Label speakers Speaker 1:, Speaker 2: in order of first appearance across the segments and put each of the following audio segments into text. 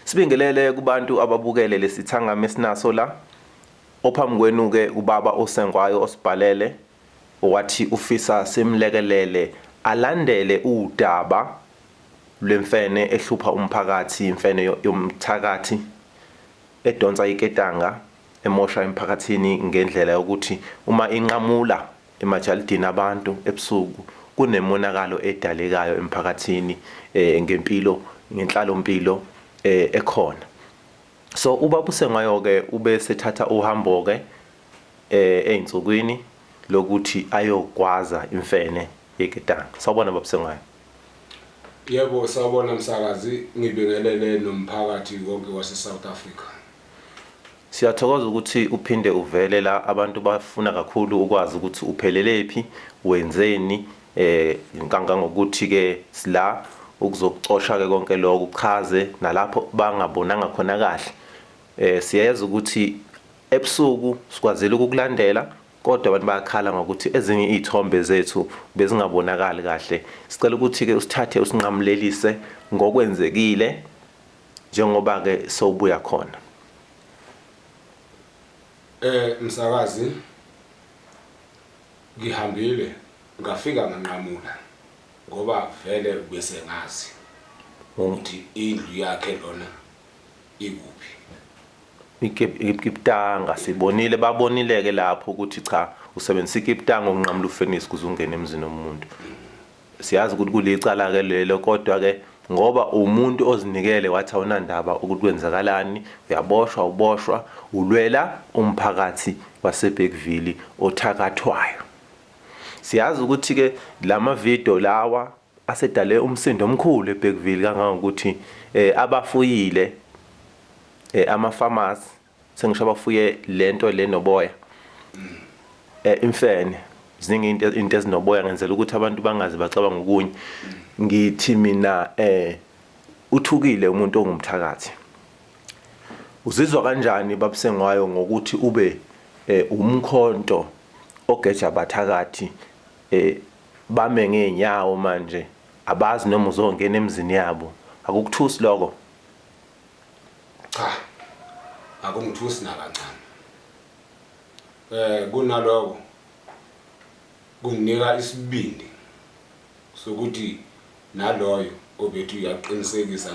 Speaker 1: Sibingelele kubantu ababukele lesithangami esinaso la. Ophambi kwenu ke ubaba osengwayo osibhalele wathi ufisa simlekelele alandele udaba lwemfene ehlupha umphakathi, imfene yomthakathi edonsa iketanga emosha emphakathini ngendlela yokuthi uma inqamula emajalidini abantu ebusuku kunemonakalo edalekayo emphakathini ngempilo ngenhlalompilo ekhona. So ubaba uSengwayo ke ube sethatha uhambo ke ezinsukwini lokuthi ayogwaza imfene yeketanga. Sawubona baba Sengwayo.
Speaker 2: Yebo, sawubona msakazi, ngibingelele nomphakathi wonke wase-South Africa.
Speaker 1: Siyathokoza ukuthi uphinde uvele la, abantu bafuna kakhulu ukwazi ukuthi uphelelephi, wenzeni, kangangokuthi ke sila ukuzokucosha ke konke lokho, uchaze nalapho bangabonanga khona kahle. Siyeza ukuthi ebusuku sikwazile ukukulandela, kodwa abantu bayakhala ngokuthi ezinye iy'thombe zethu bezingabonakali kahle. Sicela ukuthi ke usithathe usinqamulelise ngokwenzekile njengoba ke sowubuya khona.
Speaker 2: Msakazi, ngihambile ngafika nganqamula ngoba vele bese ngazi ukuthi indlu yakhe lona ikuphi.
Speaker 1: Ikiptanga sibonile, babonile ke lapho ukuthi cha, usebenzisa ikiptanga ukunqamula ufenisi ukuze ungene emzini womuntu. Siyazi ukuthi kulicala ke lelo, kodwa ke ngoba umuntu ozinikele wathi awunandaba ukuthi kwenzakalani, uyaboshwa, uboshwa ulwela umphakathi waseBergville othakathwayo. Siyazi ukuthi ke lama video lawa asedale umsindo omkhulu eBergville kangangokuthi abafuyile, ama farmers, sengisho abafuye lento le noboya, imfene, ziningi into ezinoboya, ngenzela ukuthi abantu bangaze bacabanga okunye. Ngithi mina uthukile umuntu ongumthakathi. Uzizwa kanjani babusengwayo ngokuthi ube umkhonto ogeja abathakathi, bame ngeenyawo manje, abazi noma uzongena emzini yabo? Akukuthusi lokho?
Speaker 2: Cha, akungithusi nakancane. Kunaloko kunginika isibindi sokuthi naloyo obethi uyaqinisekisa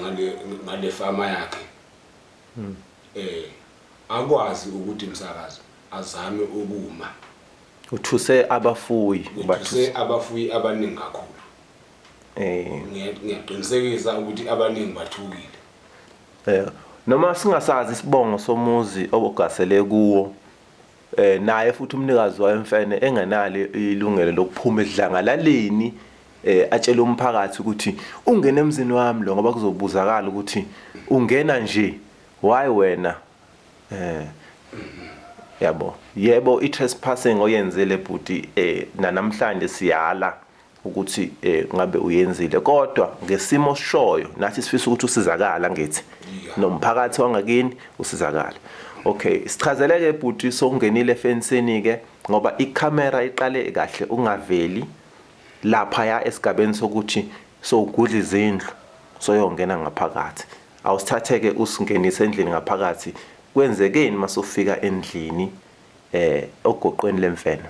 Speaker 2: ngale fama yakhe akwazi ukuthi msakazi azame ukuma.
Speaker 1: Uthuse abafuyi.
Speaker 2: Uthuse abafuyi abaningi kakhulu. Ngiyaqinisekisa ukuthi abaningi bathukile.
Speaker 1: Noma singasazi isibongo somuzi ogasele kuwo, naye futhi umnikazi wayo imfene engenalo ilungelo lokuphuma edlangalaleni atshele umphakathi ukuthi ungena emzini wami lo, ngoba kuzobuzakala ukuthi ungena nje why wena. Yabo, yebo, i-trespassing oyenzile bhuti, nanamhlanje siyala ukuthi ngabe uyenzile, kodwa ngesimo sishoyo nathi sifisa ukuthi usizakala, ngithi nomphakathi wangakini usizakala. Okay, sichazeleke bhuti, sokungenile efensini ke, ngoba ikhamera iqale kahle ungaveli lapha ya esigabeni sokuthi sowugudla izindlu soyongena ngaphakathi. Awusithatheke usingenise endlini ngaphakathi, kwenzekeni masufika endlini ogoqweni lemfene?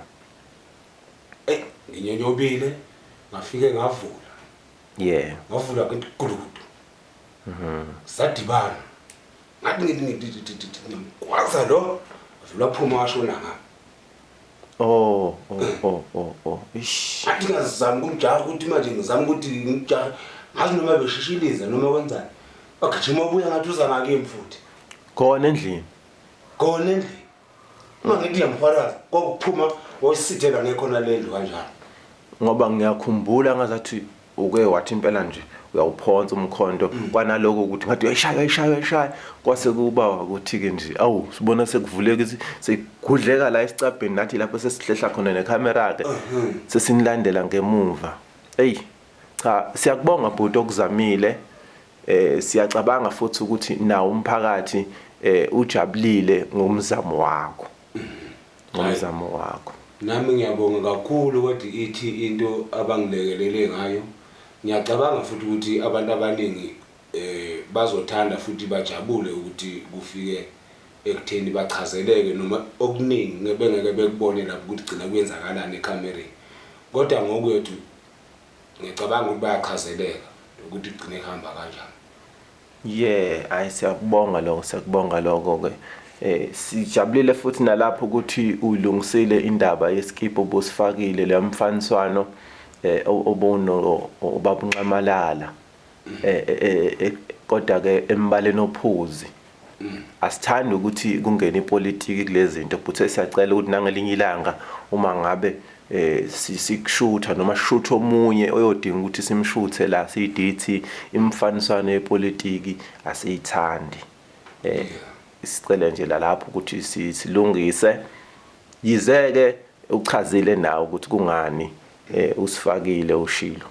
Speaker 2: Nginyonyobile ngafike ngavula. Ngavula ngithi gulukudu. Sadibana. Ngathi ngithi ngimgwaza lo, wavula phuma washona ngapha.
Speaker 1: Oh. Ish.
Speaker 2: Ngathi ngazama ukumjaha ukuthi manje ngizama ukuthi ngimjahe. Ngazi noma beshishiliza noma kwenzani. Wagijima wabuya ngathi uza ngakimi futhi.
Speaker 1: Khona endlini.
Speaker 2: Khona endlini. Uma ngithi ngiyamhwalaza, kwakuphuma wasithela ngekhona lendlu kanjalo.
Speaker 1: Ngoba ngiyakhumbula ngazathi uke wathi impela nje uyawuphonsa umkhonto, kwanaloko ukuthi ngathi uyayishaya, uyayishaya, uyayishaya, kwase kuba ukuthi ke nje awu sibona sekuvuleka sekugudleka la esicabheni, nathi lapho sesihlehla khona nekhamera ke sesinilandela ngemuva. Ey cha, siyakubonga bhuti okuzamile. Siyacabanga futhi ukuthi nawo umphakathi ujabulile ngomzamo wakho. Ngomzamo wakho.
Speaker 2: Nami ngiyabonga kakhulu, kodwa ithi into abangilekelele ngayo, ngiyacabanga futhi ukuthi abantu abaningi Eh bazothanda futhi bajabule ukuthi kufike ekutheni bachazeleke noma okuningi bengeke bekubone lapho ukuthi gcina kuyenzakalani ekhamereni. Kodwa ngokwethu ngiyacabanga ukuthi bayachazeleka ukuthi kugcine kuhamba kanjani.
Speaker 1: Yeah, hayi siyakubonga lokho, siyakubonga lokho ke. Sijabulile futhi nalapho ukuthi ulungisile indaba yeskipo obusifakile leya mfaniswano obuno ubaba uNxamalala. Kodwa ke embaleni ophuzi. Asithandi ukuthi kungene ipolitiki kulezi zinto but siyacela ukuthi nangelinye ilanga uma ngabe sikushutha noma sishutha omunye oyodinga ukuthi simshuthe la siyidithi imfaniswano yepolitiki asiyithandi. Sicele nje la lapho ukuthi silungise. Yize ke uchazile nawe ukuthi kungani usifakile ushilo.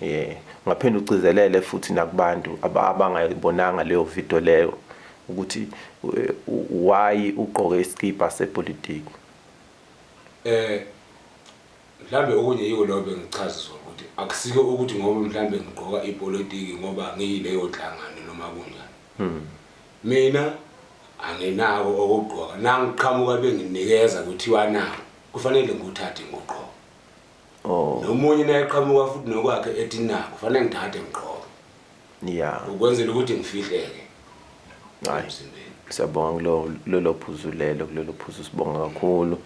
Speaker 1: Yeah. Ungaphinde ugcizelele futhi nakubantu abangayibonanga leyo video leyo ukuthi why ugqoke isikibha sepolitiki.
Speaker 2: Mhlambe okunye yiko lokho bengichaza izolo ukuthi akusiko ukuthi ngoba mhlambe ngigqoka ipolitiki ngoba ngiyileyo nhlangano noma kunjani. Mina anginako okugqoka nangiqhamuka benginikeza kuthiwa nako kufanele ngikuthathe ngikugqoke.
Speaker 1: Oh.
Speaker 2: Nomunye nayeqhamuka futhi nokwakhe ethi nako kufanele ngithathe ngigqoke.
Speaker 1: Yeah.
Speaker 2: Ukwenzela ukuthi ngifihleke.
Speaker 1: Hayi.
Speaker 2: Emzimbeni.
Speaker 1: Siyabonga kulo lolo phuzu lelo kulelo phuzu sibonga kakhulu.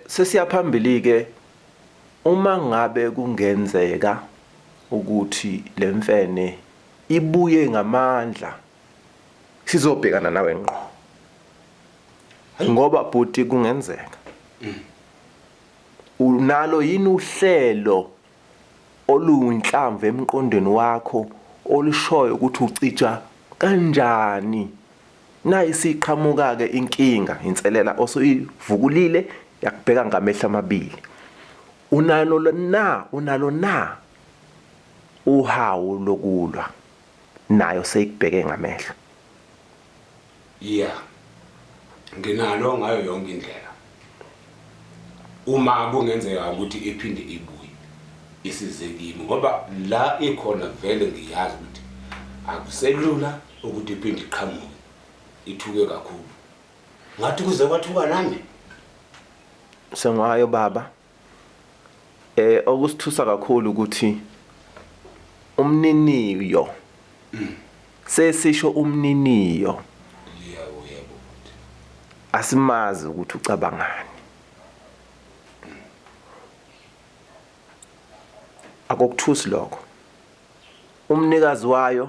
Speaker 1: Sesiya phambili ke uma ngabe kungenzeka ukuthi lemfene ibuye ngamandla sizobhekana nawe ngqo. Ngoba bhuti kungenzeka. Unalo yini uhlelo oluwunhlamvu emqondweni wakho olushoyo ukuthi ucija kanjani nayi isiqhamuka-ke inkinga inselela osuyivukulile yakubheka ngamehlo amabili unalo na unalo na uhawu lokulwa nayo seyikubheke ngamehlo?
Speaker 2: Yeah. Nginalo ngayo yonke indlela. Uma kungenzeka ukuthi iphinde ibuye isize kimi ngoba la ikhona vele ngiyazi ukuthi akuselula ukuthi iphinde iqhamuke ithuke kakhulu. Ngathi kuze kwathuka nami.
Speaker 1: Sengwayo baba. Okusithusa kakhulu ukuthi umniniyo sesisho umniniyo
Speaker 2: Yebo yebo bhuti.
Speaker 1: asimazi ukuthi ucabangani. Akukuthusi lokho. Umnikazi wayo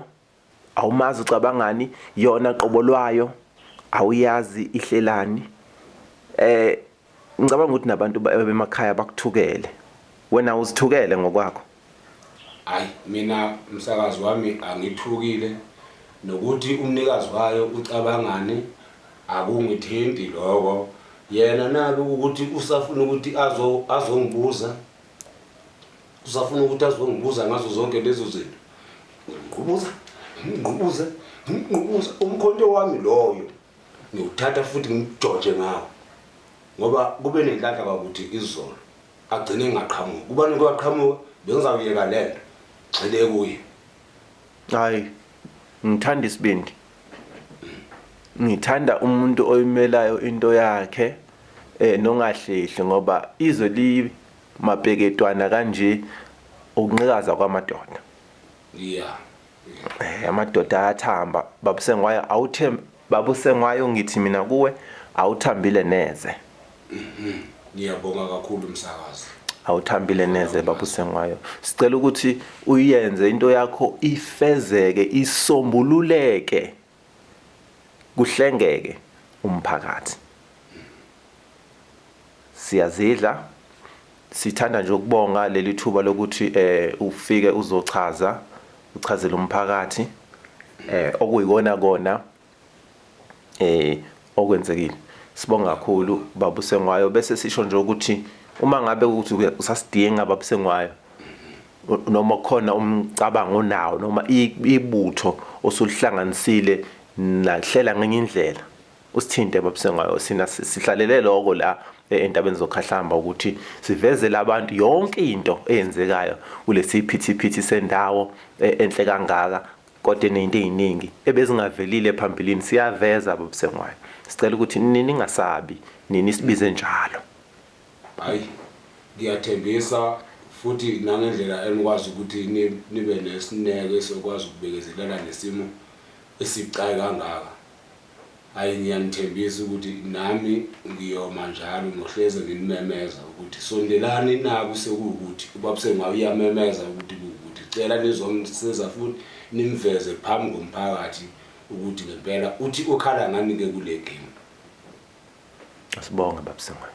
Speaker 1: awumazi ucabangani, yona qobo lwayo awuyazi ihlelani. Ngicabanga ukuthi nabantu bemakhaya bakuthukele. Wena uzithukele ngokwakho.
Speaker 2: Hayi mina msakazi wami angithukile nokuthi umnikazi wayo ucabangani akungithinti lokho. Yena nabe ukuthi usafuna ukuthi azongibuza. Usafuna ukuthi azongibuza ngazo zonke lezo zinto. Ngimgqubuza, ngimgqubuze, ngimgqubuze umkhonto wami loyo. Ngiwuthatha futhi ngimjoje ngawo. Ngoba kube nenhlanhla kwakuthi izolo agcine engaqhamuki. Kuba nokuqhamuka bengizawuyeka lento. Gxile kuye.
Speaker 1: Hayi, ngithanda isibindi. Ngithanda umuntu oyimelayo into yakhe nongahlehli ngoba izwe li mapeketwana kanje ukunqikaza kwamadoda.
Speaker 2: Yeah.
Speaker 1: Amadoda ayathamba babusengwayo awuthem babusengwayo ngithi mina kuwe awuthambile neze.
Speaker 2: Ngiyabonga kakhulu msakazi.
Speaker 1: Awuthambile neze babusengwayo. Sicela ukuthi uyenze into yakho ifezeke isombululeke kuhlengeke umphakathi. Siyazidla sithanda nje ukubonga leli thuba lokuthi ufike uzochaza uchazele umphakathi okuyikona kona okwenzekile. Sibonga kakhulu babusengwayo bese sisho nje ukuthi uma ngabe ukuthi usasidinga babusengwayo noma khona umcabango onawo noma ibutho osulihlanganisile nahlela ngenye indlela usithinte babusengwayo sina sihlalele lokho la. Endabeni zokhahlamba ukuthi sivezele abantu yonke into eyenzekayo kulesi phithiphithi sendawo enhle kangaka kodwa eneyinto eziningi ebezingavelile phambilini. Siyaveza, babusengwayo, sicela ukuthi ningasabi, nini sibize njalo.
Speaker 2: Hayi, ngiyathembisa futhi nangendlela enikwazi ukuthi nibe nesineke sokwazi ukubekezelela nesimo esibucayi kangaka. Hhayi, ngiyanithembisa ukuthi nami ngiyoma njalo, ngohleze nginimemeza ukuthi sondelani, naku sekuwukuthi ubabusengwayo uyamemeza ukuthi kuwukuthi cela nizomsiza futhi nimveze phambi komphakathi ukuthi ngempela uthi ukhala ngani-ke kule game.
Speaker 1: Asibonge, babusengwayo.